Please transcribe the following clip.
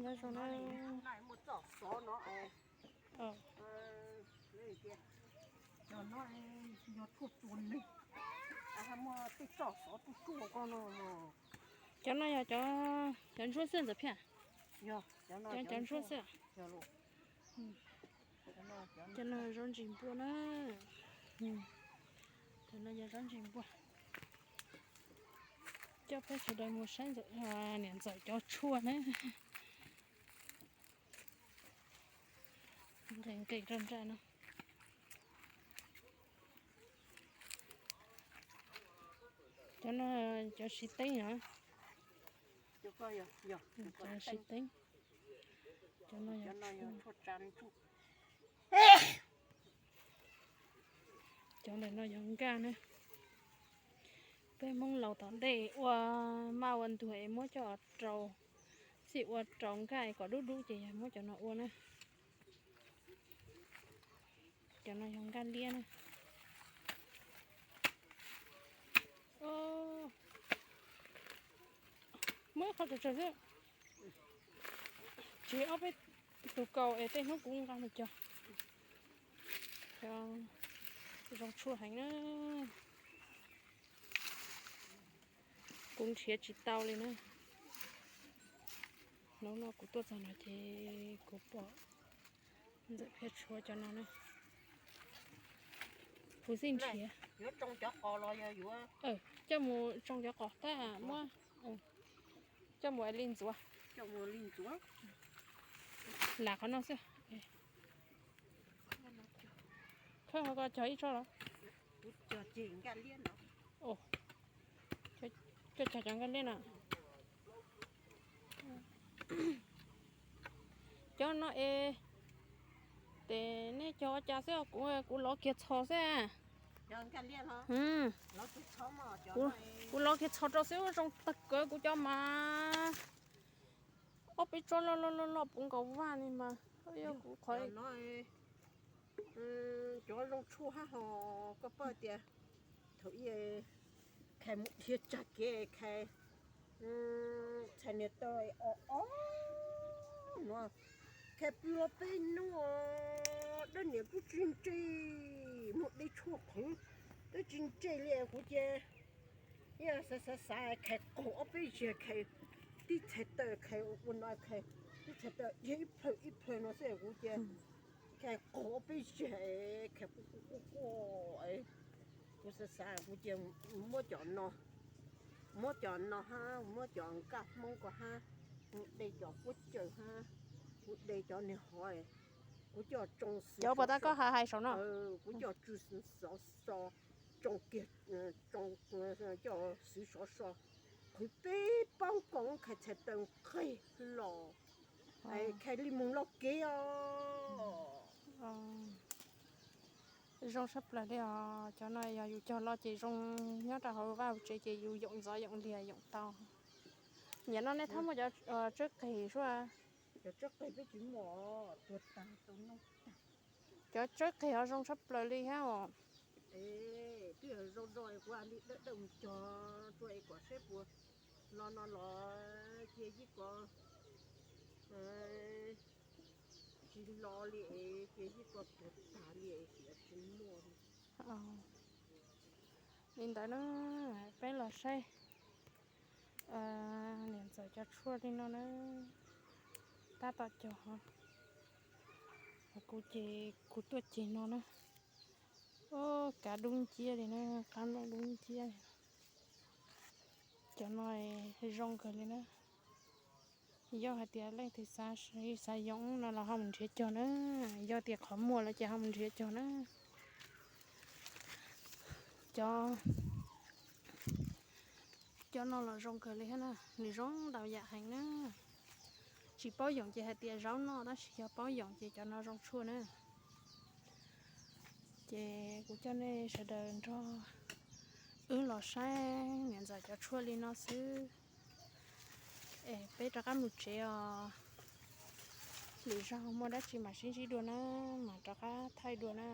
Nyob zoo na. Muaj txoj xov no, cov no yog tshuaj tua neeg, muaj tej txoj xov tsuj tsuaj ko no. Cov no yog cov ntsuab xwb ntxawm Phiaj? Yog, cov ntsuab xwb. Cov no zaub ntsis npua na. Cov no yog zaub ntsis npua. Coj peb sawv daws mus saib niam ntxawm cov tshuaj na. Nqes nqes rau nram no. Cov no cov siv teeb no. Cov siv teeb. Cov no yog tshuaj. Cov ntawm no yog nkaj na. Peb Hmoob laus tom ntej ua maj ua ntuag es muab coj rau, txij ua rau nkaj es kom dub dub ces yog muab cov no ua na. Cov no yog nkaj liab na. Muab ib qho tsawg tsawg xwb. Tsis ob peb tus kaus es tej hnub kuv nqa mus cog. Zoo tshuaj heev na. Kuv nrhiav tsis tau li na. Hnub no kuv tuaj txog no ces kuv pom ntxawm Phiaj tshuab cov no na. Kuv xij nrhiav. Coj mus tsoo cov qos tab muab, coj mus li ntxuav. Lam qhov no xwb. Khawb ho ko cog ib tsob los? Coj cog cov nkaj liab na. Cov no es, ces nej cog ua cas xwb, kuv, kuv lov kiag txhos xwb. Kuv lov kiag txhos rau xwb, zoo tag kawg kuv cov mas. Ob peb tsob loj loj loj loj puv nkaus vaj li mas. Yog kuv qhov cov zoo tshuaj hab ho, koj paub tias thaum ub Khais mus dhia tsag kev, Khais txhais niam taw o o no, Khais pw los peb hnub, dab niam kuj tsis nres, muaj dej tshuaj qhwv twb tsis nres li kuv ces xav xav xav Khais qaug ob peb zag, Khais tib txhais taw, Khais ua no, Khais tib txhais taw dhia ib plhaw ib plhaw no xwb kuv ces Khais qaug ob peb zag, Khais quaj quaj quaj quaj, kuv xav xav kuv ces muab cov no, muab cov no hab muab cov nkaj Hmoob ko hab, mus de cov quab caws hab, mus de cov niag hov, kuv coj tsoo xwb, cov puas tau koj hais saum no, kuv coj tsoo xov so, tsoo kiag, coj xwb sov so, qhwv peb paub kom Khais txhais taw nqeg los, Khais li mus loj kev os. Zoo sab plaws li os, cov no yog yus cog los ces zoo, nyob rau hauv vaj hauv tsev ces yus yoom ntxov yoom liag yoom tau. Nim no nej thab muaj cov tsawb qis sua? Cov tsawb qis peb tsis muaj, tuag tag tau noj tag. Cov tsawb qis ho zoo sab plaws li hab os. Twb yog zoo zoo kuv li dawb dawb mus cog rua es kom saib puas lo no los cia yij ko tsis lo li es cia yij ko tuag tag li es cia tsis muaj li. Li ntawd na, peb los saib niam ntxawm cov tshuaj li no na, tab tom cog. Kuv ces kuv tuaj ceg no na, kav dub nciab li na, qab nplooj dub nciab li. Cov no zoo kawg li na. Yog hais tias leej twg xav yoom no los ho mus nrhiav cog na, yog tias qhov muag lawm ces ho mus nrhiav cog na. Cov, cov no los zoo kawg li thiab na, nws zoo ntau yam heev na. Tsis paub yoom ces hais tias zaub noj, tab sis yog paub yoom ces cov no zoo tshuaj na. Ces kuv coj nej sawv daws nrog wb los saib niam ntxawm cov tshuaj li no xwb. Es peb rov qab mus tsev os. Lwm zaug muaj dab tsi mam sib ntsib dua na, mam rov qab thaij dua na.